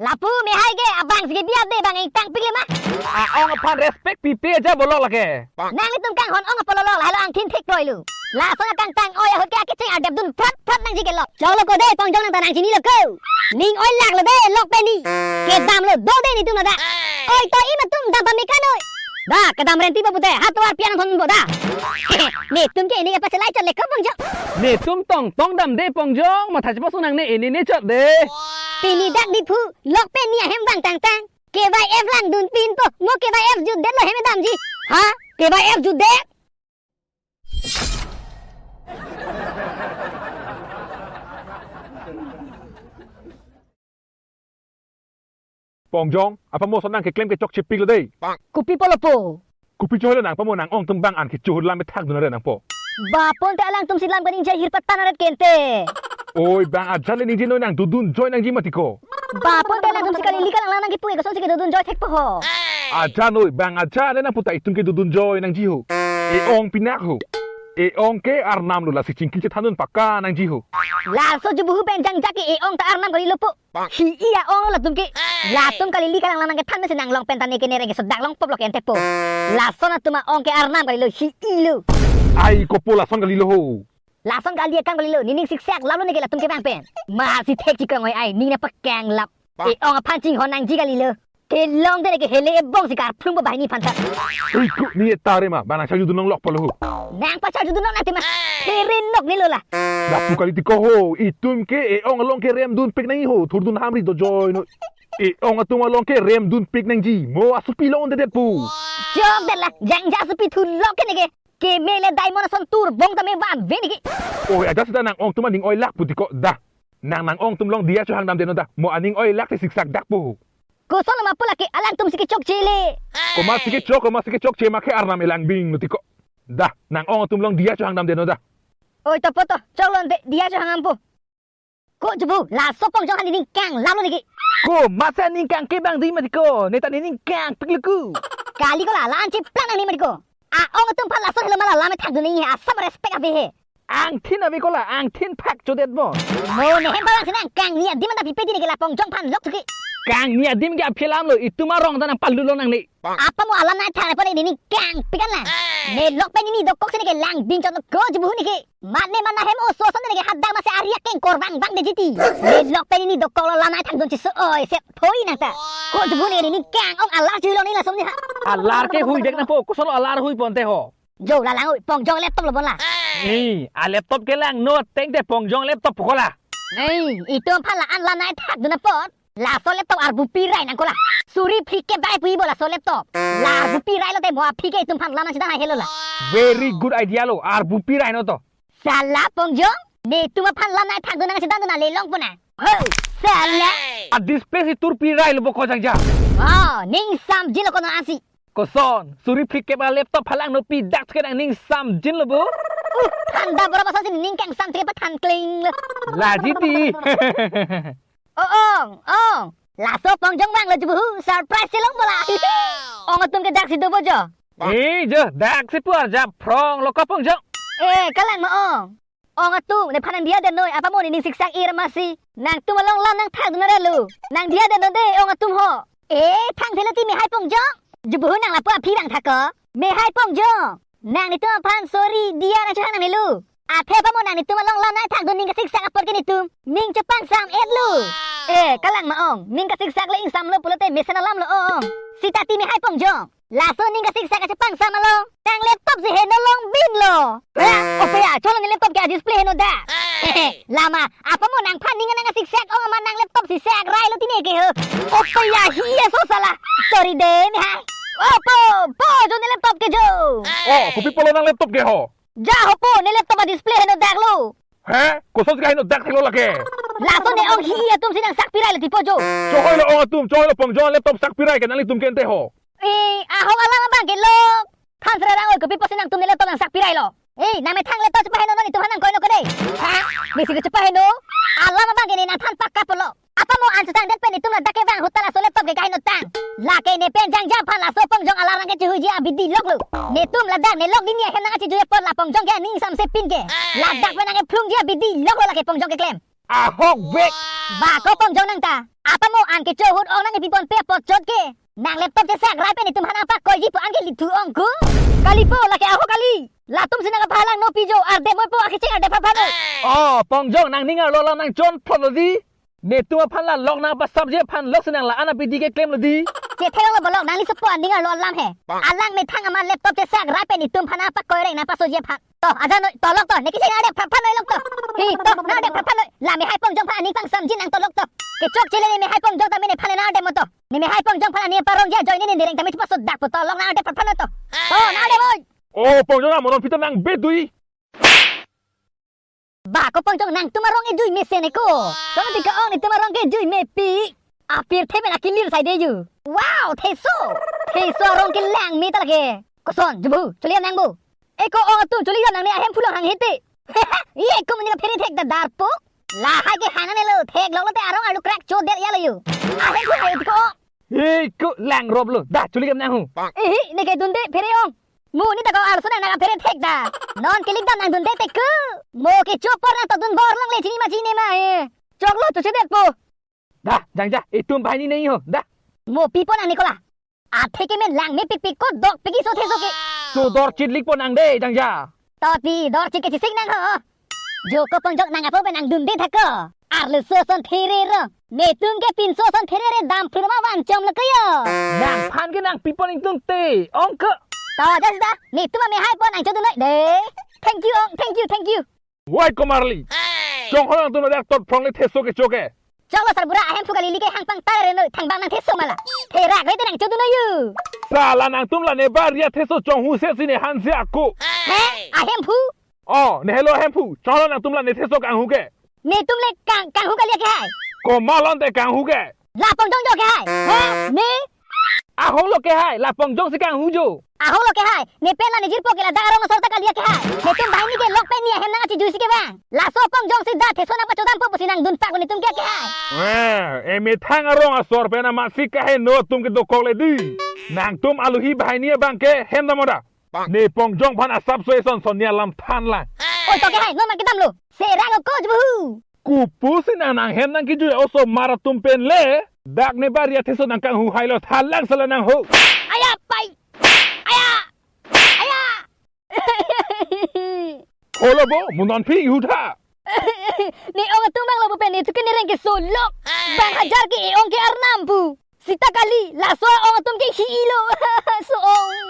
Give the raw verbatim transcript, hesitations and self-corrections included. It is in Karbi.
Lapu mehai ke abang sigi biar de bang ingtang pikle ma. A-ong aphan respect pipe aja bolok lake. Nanglitum kanghon ong apololo lahelo angthin thek proilu. Lason akangtang oi ahut ke akecheng adep dun phat phat nangji ke lok. Choklo ko de Pongjong nang ta nangchinilo ko. Ning oi laklo de lok peni. Kedamlo do de netum ladak. Oi to imatum dam pame kanoi. Da, kedam renti ba pute, ha tovar pian thon bo da. Netum ke ini apa selai chot le ko Pongjong. Netum tong tong dam de Pongjong, matha chepasung nangne ini ne chot de. Pini dak Diphu, lok peni ahem vang tangtang. K Y F langdun pinpo, mo K Y F jutdetlo hem damji. Ha? K Y F jutdet? Pongjong, apa mo sonang keklem kechok chepiklo dei? Kopi pulo po? Kopi chohelo nang, apa mo nang-ong atum bang an kecho lam methak dun are nangpo? Bapon te alangtum si lam kaningje hirpat tan aret kente. Oi, bang ajar le ningje noi nang dodun joi nangji mati ko. Bapon te alangtum si kali lika lang lang nang kipu e koson si kedodun joi thekpo ho. Ajar noi, bang ajar le nang puta itum kedodun joi nangji ho. E-ong pinak ho. E-ong ke arnam lo lasi chingki chethan dun paka nangji ho. Laso jubuhu pen jangjak ke e-ong ta arnam kali lo po. Hi-i a-ong lo latum ke. Latum kali lika lang lang nang kethan mesen nang long pen ta ne ke ne reng keso dak long pop lo ke ente po. Lason atum a-ong ke arnam kali lo hi-i lo. Ai kopo lason kali lo ho. Lason kali akam kali lo, nening siksak lap lo ne ke latum ke bang pen. Masi thek chikang oi ai, ning nangpakeng lap. E-ong aphan chinghon nangji kali lo. Kelong de ne ke hele ebong si karplung ba bahini phanta. Ui ku ni etare ma, bang nang charju dunong lok polo ho. Nang pa charju dunong nang tema. Here nok ni lo la. Lapu kali ti ko ho, itum ke e-ong along ke rem dun pik nangji ho, thurdun hamri do joi noi. E-ong atum along ke rem dun pik nangji, mo asupi lo onde det pu. Jok det la, jangja asupi thun lok ke ne ke. Keme le diamond ason tur bong tame van ve ne ke. Oi, aja sita nang-ong atum aning oi lak pu ti ko da. Nang nang-ong atum along diya chohang dam det non da. Mo aning oi lak te siksak dak po. Koson ma pula ke alangtum si kechokche le. Komat si kechok, komat si kechokche ma ke arnam elang bing lo ti ko. Da, nang-ong atum along diya chohang dam det non da. Oi to po to, choklo ante diya chohang dampo. Ko jubu, laso Pongjong han nening kang lap lo ne ke. Komatsi nening kang ke bang di mati ko, ne ta nening kang pik lo ku. Kali ko la, la-an chiplang nang ne mati ko. A-ong atum aphan lason helo ma la lam methak dun nangji he, asam respect ave he. Angthin ave ko la, angthin phak chodet bo. Mo ne hem balang sinang kangni adim anta pipe di ne ke la Pongjong aphan lok thuke. Kangni adim ke aphi alam lo, itum arong ta nangpalut lo nangne. Apa mo alam nangthang ne pon nening kang pik an lang. Ne lok pen nening dokok si ne ke lang bing chot lo ko jubu ne ke. Mat ne man na hem oso oso ne ke hadak masi ari akeng kor bang bang de jiti. Ne lok pen nening dokok lo lam nangthang dun chiso oi set phoi nang ta. Ko jubu ne nening kang-ong alar chulo ne lason ne ha. Alar ke hui dek nangpo, koson lo alar hui ponte ho. Jo la lang oi, Pongjong laptop lo bon la. Ni, a laptop ke langno ateng te Pongjong laptop ko la. Ni, itum aphan la-an lam nangthak dun apot. Laso laptop arbupi rai nang ko la. Suri phli ke bai pui bo laso laptop. La arbupi rai lo te mo aphi ke itum aphan lam nangchedan hai helo la. Very good idea lo, arbupi rai no to. Sala Pongjong, netum aphan lam nangthak dun nangchedan dun le long pona. Ho, sala. A display si turpi rai lo bo ko jangja. Oh, ning samjin lo kono ansi. Koson, suri phli ke ba laptop halang no pi dak ke nang ning samjin lo bo. Uh, thanda bora pasan si ning kang sam ke pathan kling lo. Laji di. O ong, ong. Laso Pongjong vanglo jubu, surprise si long bola. Ong atum ke dak si do bo jo. Eh, jo, dak si puar jap phrong lo ko Pongjong. Eh, kalang ma ong. Ong atum, nephan nang diya det noi, apa mo nening siksak ir masi. Nangtum along lam nangthak dun are lo. Nang diya det noi de, ong atum ho. Eh, thang thelo ti mehai Pongjong. Jubu nang lapu aphi bang thak ko. Mehai Pongjong. Nang netum aphan sorry diya nangchohang nang ne lo. Athe apa mo nang netum along lam nangthak dun ning kasiksak apot ke netum. Ning chepangsam et lo. Eh, kalang ma ong. Ning kasiksak le ingsam lo pulote mesen alam lo ong. Sita ti mehai Pongjong. Laso ning kasiksak kachepangsam along. Nang laptop si heno long bin lo. Ha? Ope ya, cholo ne laptop ke a display heno da. Lama, apa mo nangphan ning nang kasiksak ong amat nang laptop si sak rai lo ti ne ke ho. Ope ya, hi ya so sala. Sorry de, mehai. Opo, po, jo ne laptop ke jo. Oh, kopi pulo nang laptop ke ho. Ja ho po, ne laptop a display heno dak lo. He? Koson si kaheno dak thek lo lake. Laso ne ong hi atum si nang sak pirai lo ti po jo. Chohoi lo ong atum, chohoi lo Pongjong laptop sak pirai ke nanglitum ke ente ho. Eh, ahok alam abang ke lo. Than sera rang oi kopi pusi nangtum ne laptop nang sak pirai lo. Eh, nang methang laptop chepaheno non itum aphan nang koino ko de. Ha? Mesi ke chepaheno. Alam abang ke ne nangthan pakka pulo. Apa mo an chetang det pen itum ladak ke vang ahut ta laso laptop ke kaheno tang. Lake ne pen jangja aphan laso Pongjong alar nang kechehuiji abidi lok lo. Netum ladak ne lok dini ahem nang kachejui apot la Pongjong ke aning samse pin ke. Ladak pen nang kephlungji abidi lok lo lake Pongjong keklem. Ahok bek. Ba ko Pongjong nang ta. Apa mo an kecho ahut ong nangkepipon pe apot chot ke. Nang laptop chesak rai pen itum aphan nangpakoiji pu an ke lithu ong ko. Kali po lake ahok kali. Latum si nangkaphalang no pijo, arde moi po akecheng arde phaphano. Oh, Pongjong nangning arlo alam nangchonphlo di. Netum aphan la lok nangpasapji aphan lok si nang la-an apidi keklem lo di. Chethek lo bolong nangli sopo aning arlo alam he. Alang methang amat laptop chesak rai pen itum aphan nangpakoi reng nangpasoji aphan. To, aja noi, to lok to, ne kecheng arde phaphano lok to. Hi, to, nang arde phaphano, la mehai Pongjong aphan aning pangsamji nang to lok to. Kechok chele ne mehai Pongjong tame nephan nang arde mo to. Ne mehai Pongjong aphan aning parongji ajoine ne nereng tame chepasodak po to lok nang arde phaphano to. To, nang arde moi. Oh, Pongjong nang moron pita nang bedui. Ba ko Pongjong nangtum arong ejui mesen eko. Kono tika ong netum arong ke ejui mepik. Apirthe pen akilir sai de ju. Wow, theso. Theso arong kelang me ta lake. Koson, jubu, choli nang bu. Eko ong atum choli nang ne ahemphu along hanghe te. Ye ko mani kaphere thek ta darpok. Lahai ke hana ne lo, theklok lote arong arlu krak chodet ya lo yu. Ahemphu hai tiko. Eko lang rop lo, da choli nang hu. Ehi, ne ke dunde phere ong. Mo ni ta ko arso nang kaphere thek ta. Non kelik dam nang dunde te ku. Mo kecho apor nang to dun bor longle chini ma chini ma e. Choklo tu chedet po. Da, jangja, itum banghini nangji ho, da. Mo pipo nang ne ko la. Athe ke men lang mepikpik ko dokpik iso theso ke. Chodor chitlik po nang de, jangja. To pi, dor chit kechesik nang ho. Jo ko Pongjong nang apo pen nang dunde thak ko. Arlo so son phere ro. Netum ke pinso son phere re dam phur ma van chom lo ko yo. Nangphan ke nang pipo nangtum te, ong ko. To, ja sida, netum amehai po nang chodun noi de. Thank you, ong, thank you, thank you. Wai komarli. Chonghon nangtum ladak tot phrong le theso kecho ke. Choklo sarbura ahemphu kali like hang pangtar re noi thangbang nang theso ma la. Therak le te nang chodun noi yu. Sala nangtum la ne bar ya theso chonghu se si ne hanse ako. He? Ahemphu? Oh, ne helo ahemphu. Chonghon nangtum la ne theso kanghu ke. Netum le kang, kanghu kali ke hai. Komat lo te kanghu ke. La Pongjong jo ke hai. He? Ne? Ahok lo ke hai, la Pongjong si kanghu jo. Ahok lo ke hai, ne pen la ne jirpo ke ladak arong asor ta kali ke hai. Netum banghini ke lok pen ne ahem nang achijuisi ke bang. Laso Pongjong si da theso nangpachodampo pusi nang dunpak netum ke ke hai. Eh, emethang arong asor pen amat si kaheno atum ke dokok le di. Nangtum aluhi banghini abang ke hem dam o da. Ne Pongjong aphan asap so eson son ni alam than lang. Oi to ke hai, non ma kedam lo. Serak lo ko jubu. Kopusi nang nanghem nangkejui osomar atum pen le. Dak ne bar ya theso nang kanghu hai lo thalang sala nang ho. Aya pai. Aya. Aya. Holo bo, mo non phi hu tha. Ne ong atum bang lo bu pen ne tu ke ne reng ke solok. Bang hajar ke e ong ke arnam bu. Sita kali, laso ong atum ke hi lo. So ong.